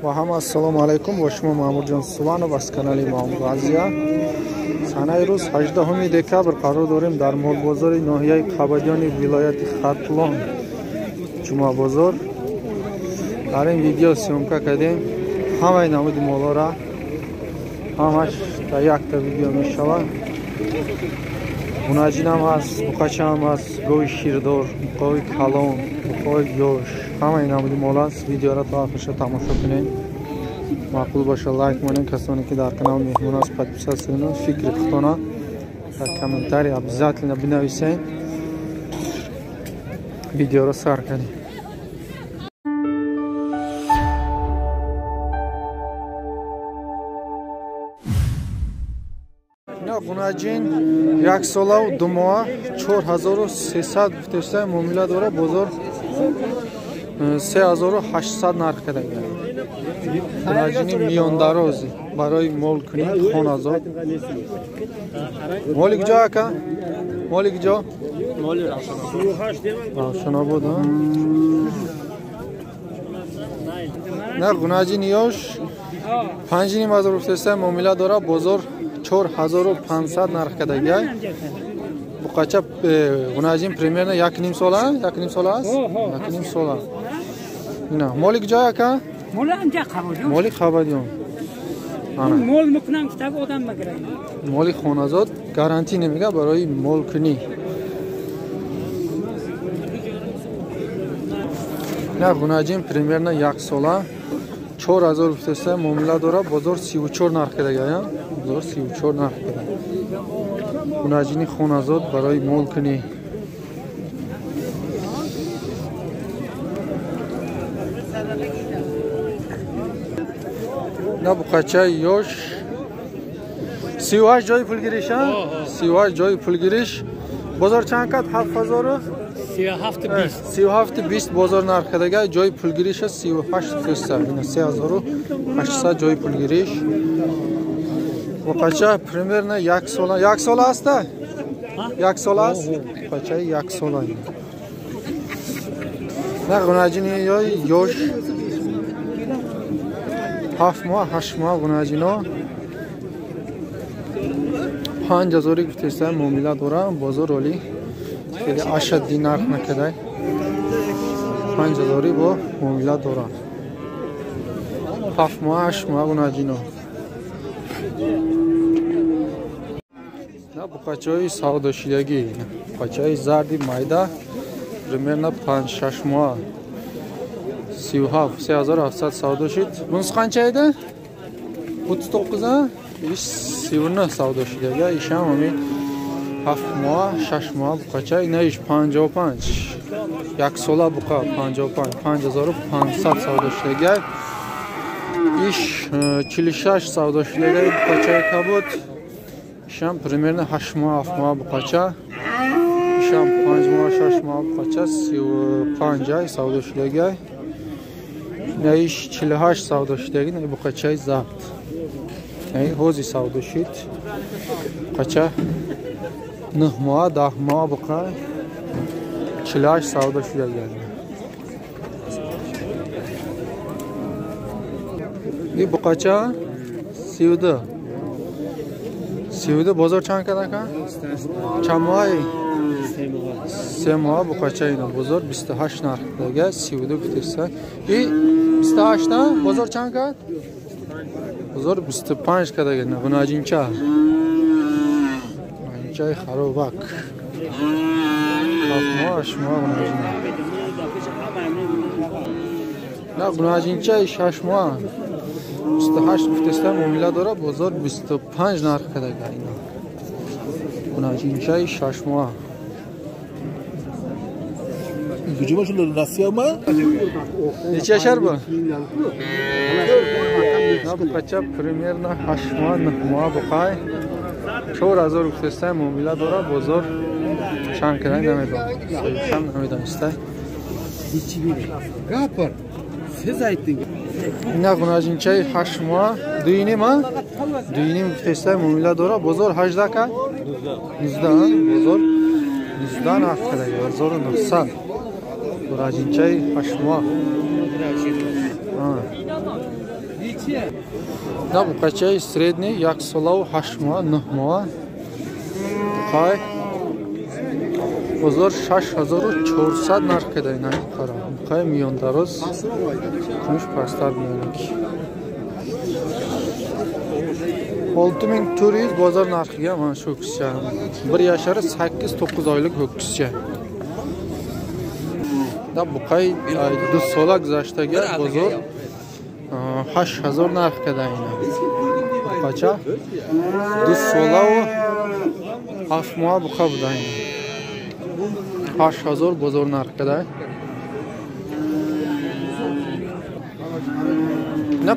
Ва ҳама ассалому алайкум, бо шумо Маъмурҷон Суванов аз канали Маъмур Азия. Санаи рӯз 18 декабр қарор дорем дар молбозори ноҳияи Қабадиёни вилояти Хатлон, Ҷумъабозор. Дар ин видео съёмка кардем ҳамаи намуди молора, ҳамаш дар якта видео мешавад. Мунаҷинам ҳаст, буқачаам ҳаст, гови ширдор, буқои калон, буқои ёш, ҳамаи намуди мол аст. Видеоро то охирша тамошо кунед. Маъқул боша лайк монед. Касоне ки дар канал меҳмон аст, подписаться кунед. Фикри худтона дар комментарий обязательно бинависед. Видеоро сар кардем. Ғунаҷин як солаву 2 моҳа 4300 гуфтеста муомила дора, бозор 3800 нарх карда. Ғунаҷини миёндарози барои мол кунӣ хоназор. Моли куҷо ака? Моли куҷо? Равшанобод. На ғунаҷини ёш 5500 гуфтеста муомила дора, бозор 4500 нарх кардагиай. Буқача ғунаҷин примерно 1,5 сола, 1,5 сола аст? 1,5 сола. Ина, моли куҷо ака? Моли анҷа Қабадиён. Моли Қабадиён. Ана. Мол мекунам, китоб одам мегирад. Моли хоназод гарантия намега барои молкунӣ. На ғунаҷин примерно 1 сола 4000 гуфтеста муомила дора, бозор 34 нарх кардагиай. Бозор 34 нарх карда. Ғунаҷини хоназод барои молкунӣ. На буқачаи ёш 38 ҷои пулгириш, 38 ҷои пулгириш. Бозор чанд кард? 7000 37,20 бозор нарх кардага. Ҷои пулгириш 38 гуфтеста. 3800 ҷои пулгириш. Буқача примерно 1 сола, 1 сола аст? 1 сола аст? Буқачаи 1 сола. На ғунаҷини ёш 7 моҳ, 8 моҳ ғунаҷино 5000 гуфтеста муомила дора, бозор оли хеле ашадди нарх накардай. 5000 бо муомила дора. 7 моҳ, 8 моҳ ғунаҷино. На буқачаҳои савдошидагӣ, буқачаҳои зарди майда примерно 5-6 моҳ 37 3700 савдо шид. Бунisi qancha edi? 39 ish 39 савдо шидага. Ишам ҳамин 7 моҳ, 6 моҳ буқача. Ина иш 55. Як сола буқа 55 5500 савдо шидага. Иш 46 савдо шидага буқачаи кабуд. Ишам примерно 8 моҳ, 7 моҳ буқача. Ишам 5 моҳ, 6 моҳ буқача 35 ай савдо шидага. Иш 48 савдо шидаги, на буқачаи зард. Ай ҳози савдо шид. Буқача 9 моҳ, 10 моҳ буқа 48 савдо шидаги. И буқача 32. 32 бозор чанд кард ака? Чанд моҳи? 3 моҳ буқача ина бозор 28 нарх дага, 32 гуфтеста. И 28 на бозор чанд кард? Бозор 25 кард ага, ғунаҷинча. Ғунаҷинчаи харобак. 7 моҳ, 8 моҳ ғунаҷин. На ғунаҷинчаи 6 моҳ 28 гуфтеста муомила дора, бозор 25 нарх кард ага ина. Ғунаҷинчаи 6 моҳ. Necha yashar bu? Буқача примерно 8 моҳ, 9 моҳ буқай 4000 гуфтеста муомила дора, бозор чанд карда намедонам. Соҳибшам намедониста. Gapir. Siz aytding. Ина ғунаҷинчаи 8 моҳ, 2.5 а? 2.5 гуфтеста муомила дора, бозор 18 ка? 19, бозор 19 нарх карда, 1900. Ғунаҷинчаи 8 моҳ. На буқачаи средний 1 солаву 8 моҳ, 9 моҳ. Буқай бозор 6400 нарх када ина буқара. Буқай миёндароз кумуш пасттар миёнак. 6400 bozor narxiga mana shu ho'kizcha. 1 yashari 8-9 oylik ho'kizcha. Da buqay 2 sola guzashtaga bozor 8000 narx kada ina. Buqacha 2 sola va 7 moh buqa buda ina. 8000 bozor narx kada. Na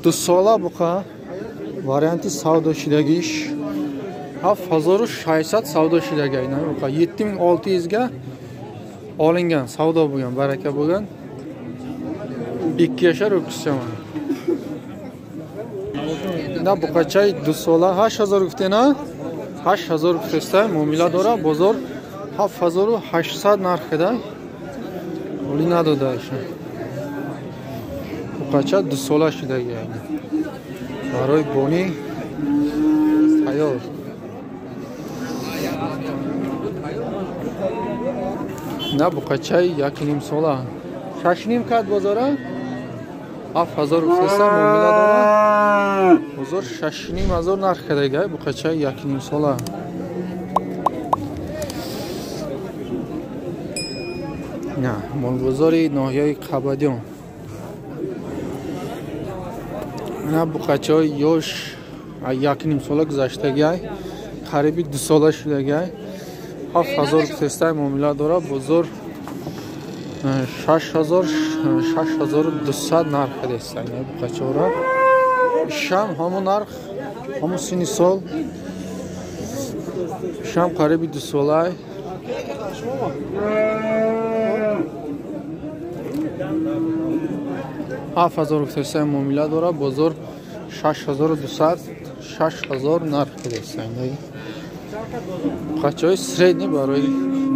2 sola buqa варианти савдо шидагиш 7600 савдо шидаги ина buqa 7600 ga olingan, savdo bo'lgan, baraka bo'lgan. 2 yashar ho'kizcha mana. На буқачаи 2 сола 8000 гуфтена, 8000 гуфтеста, муомила дора, бозор 7800 нарх када. Оли надода иша. Буқача 2 сола шидаги ина. Барои бонӣ тайёр. На буқачаи 1.5 сола 6.5 кад бозора 7000 гуфтеста, муомила дора, бозор 6.5 нарх кадагай буқачаи 1.5 сола. На молбозори ноҳияи Қабадиён. На буқачаҳои ёш 1.5 сола гузаштагиай, қариби 2 сола шудагиай, 7000 гуфтестай, муомила дора, бозор 6000 6200 нарх кадестай буқачаҳоро. Ишам ҳамон нарх, ҳамон синни сол, ишам қариби 2 солай. 7000 гуфтестай, муомила дора, бозор 6200 6000 нарх кадестай. Буқачаҳои средний барои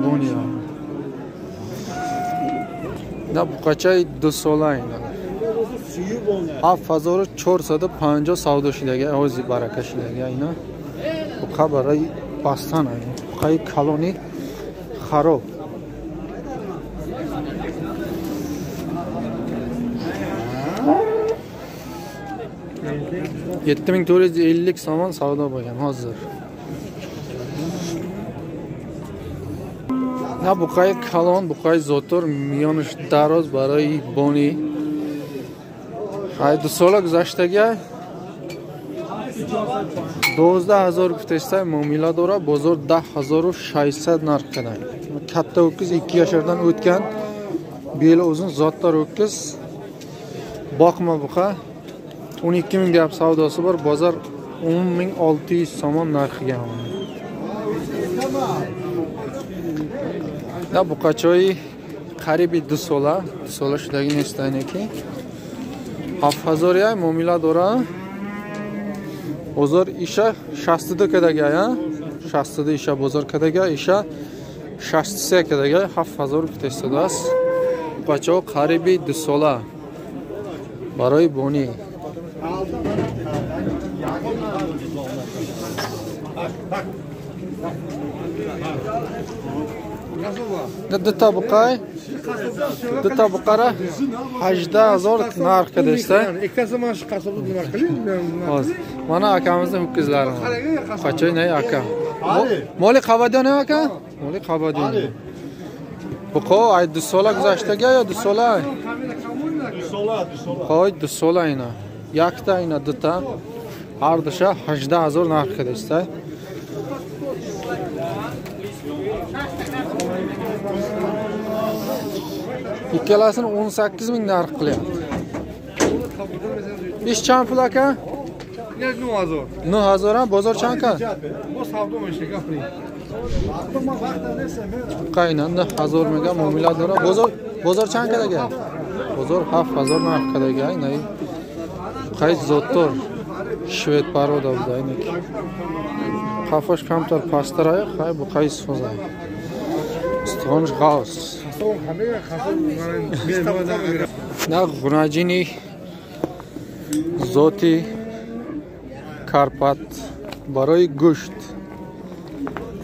бония. На буқачаи 2 сола ина 7450 савдо шидаги, ози барака шидаги ина. Буқа барои бастан ина, буқаи калони хароб. 7450 somon savdo bo'lgan hozir. На буқаи калон, буқаи зотор, миёнаш дароз барои бонӣ. Хай 2 сола гузаштага 12000 гуфтестай, муомила дора, бозор 10600 нарх кадан. Katta ho'kiz 2 yashardan o'tgan, beli uzun zotdor ho'kiz. Boqma buqa 12000 gap savdosi bor, bozor 10600 somon narxiga. На буқачаи қариби 2 сола, 2 сола шудаги нестайнеки 7000 яй муомила дора. Бозор иша 62 кадага, 62 иша бозор кадага, иша 63 кадага, 7000 гуфтестодааст. Буқачаҳо қариби 2 сола барои бонӣ. Дута буқай, дута буқара 18000 нарх кадеста. Mana akamizning ho'kizlari. Qachoy nay aka? Moli Qabadiyon aka? Moli Qabadiyon. Buqo ay 2 sola guzashtaga yo 2 sola? 2 sola, 2 sola. Qo'y 2 sola ina. Yakta ina duta. Har dusha 18000 narx кадеста. Ikkalasini 18000 narx qilyapti. Ish chand pul aka? 9000. 9000 ham bozor chanka? Bu savdo meşe gapri. Qaynan 9000 mega muomala dora. Bozor bozor chankadaga? Bozor 7000 narxdagi nay. Qaysi zotdor? Shved paroda bu ayni. Qafosh kamtar pastray, hay bu qaysi so'zay. Ustixonish g'avs. На ғунajини Зоти Карпат барои гӯшт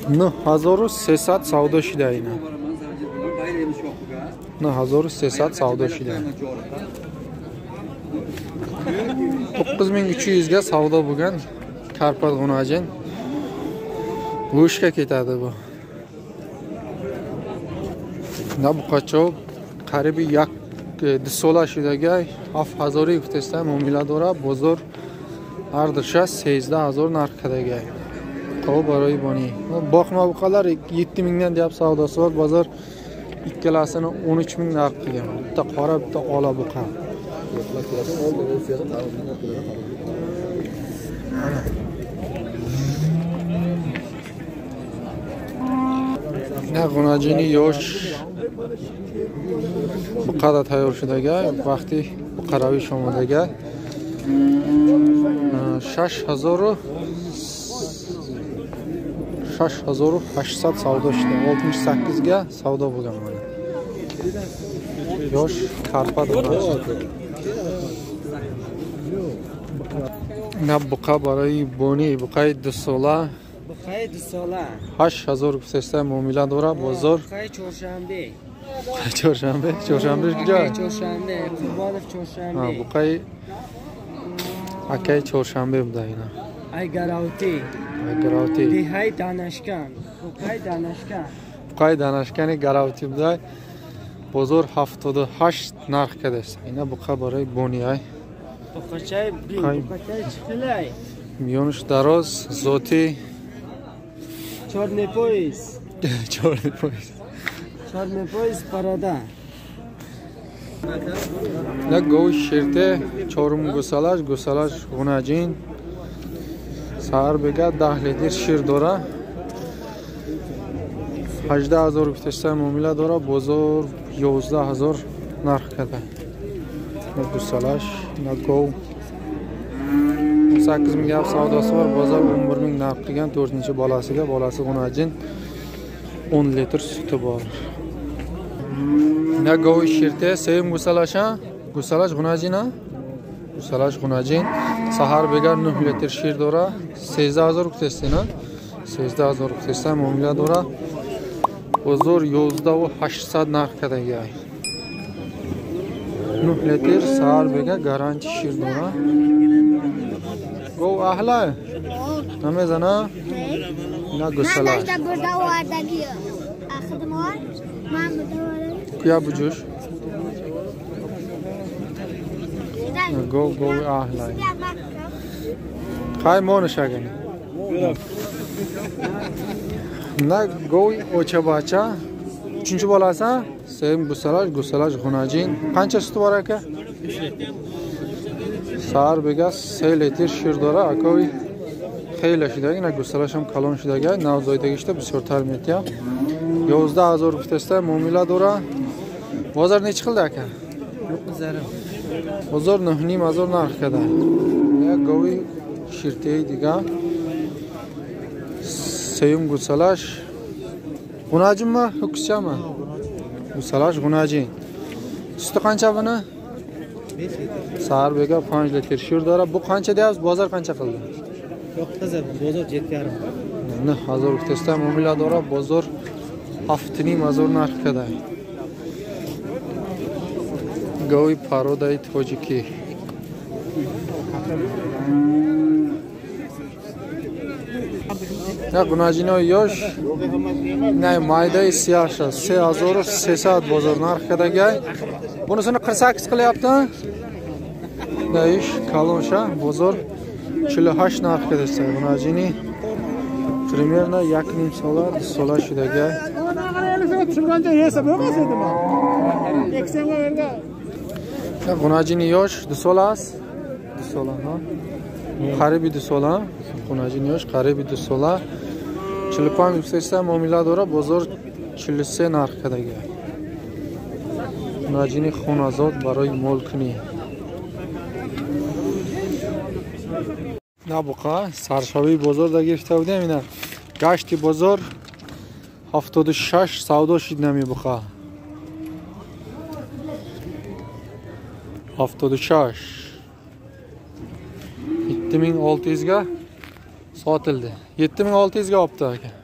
9300 савдо шуда ина. 9300 савдо шуда. 9300 ga savdo bo'lgan Karpat g'unajin. Go'shtga ketadi bu. Na buqacho qaribi 1-2 sola shudaga 7000 гуфтеста муомила дора. Бозор ҳар душа 13000 нарх кардага. Qov барои бонӣ. Boqma buqalar 7000 dan deyap savdosi bor. Bozor ikkalasini 13000 narx qilgan. Bitta qora, bitta ola buqa. Na g'unajini yosh buqada tayyor shudaga, vaqti buqaraviy shomodaga 6800 savdo shida, 68 ga savdo bo'lgan mana. Yosh Karpat g'unaji. Na buqa барои бонӣ, буқаи 2 сола. Буқаи 2 сола. 8000 гуфтеста муомила дора. Бозор буқаи чоршанбе. Чоршанбе, чоршанбе куҷо? Чоршанбе, Қурбонов чоршанбе. Буқаи акаи чоршанбе буда ина. Ай Гаравти. Ай Гаравти. Деҳаи Данашкан. Буқаи Данашкан. Буқаи Данашкани Гаравти буда. Бозор 78 нарх кардааст. Ина буқа барои бонӣ ай. Буқачаи бин, буқачаи чӣ хелай? Миёнаш дароз, зоти чорный пояс. Чорный пояс. Чорный пояс парада. На гови ширте чорум гусалаш, гусалаш гунаҷин. Саҳар бега 10 литр шир дора. 18000 гуфтеста муомила дора. Бозор 11000 нарх карда. На гусалаш, на гов. 8000 gap savdosi bor. Bozor 11000 narx qilgan 4-bolasiga, bolasi g'unajin 10 litr suti bor. Na govi shirte sevim gusalasha, gusalash g'unajina, gusalash g'unajin. Sahar begar 9 litr shir dora, 13000 гуфтестина, 13000 гуфтеста муомила дора. Бозор 11800 нарх кардаги. 9 литр саҳар бега гаранти шир дора. Гов аҳла намезана? На гусалаш. Куя буҷуш? Гов гови аҳла. Хай монашагани. На гови очабача. Uchinchi bolasi sevim gusalash, gusalash g'unajin. Qancha suti bor aka? 3 litr. Sahar bega 3 litr shir dora. Akovi xeyli shudagi, na gusalash ham kalon shudagi, navzoydagi ishda bisyortar metya. 11000 гуфтеста муомила дора. Bozor nechi qildi aka? 9,5. Bozor 9,5 narx karda. Ya govi shirtey diga. Sevim gusalash g'unajinmi, ho'kizchami? Gusalash g'unajin. Suti qancha buni? 5 litr. Sahar bega 5 litr shir dora. Bu qancha deyapsiz? Bozor qancha qildi? 9 bozor 7,5. 9000 гуфтеста муомила дора. Бозор 7,5 нарх карда. Гови пародаи тоҷикӣ. На гунаҷинои ёш, на майдаи сияша 3300 бозор нарх кардагай. Бунисini 48 qilyapti. На иш калонша бозор 48 нарх кардаса. Гунаҷини примерно 1,5 сола, 2 сола шудагай. На гунаҷини ёш 2 сола аст. 2 сола, ҳа? Қариби 2 сола. Гунаҷини ёш қариби 2 сола. 45 гуфтеста муомила дора. Бозор 43 нарх кардаги. Гунаҷини хуназод барои молкунӣ. На буқа саршавии бозор да гирифта будем. Ина гашти бозор 76 савдо шид нами буқа. 76. 7600 ga sotildi. 7600 ga olibdi aka.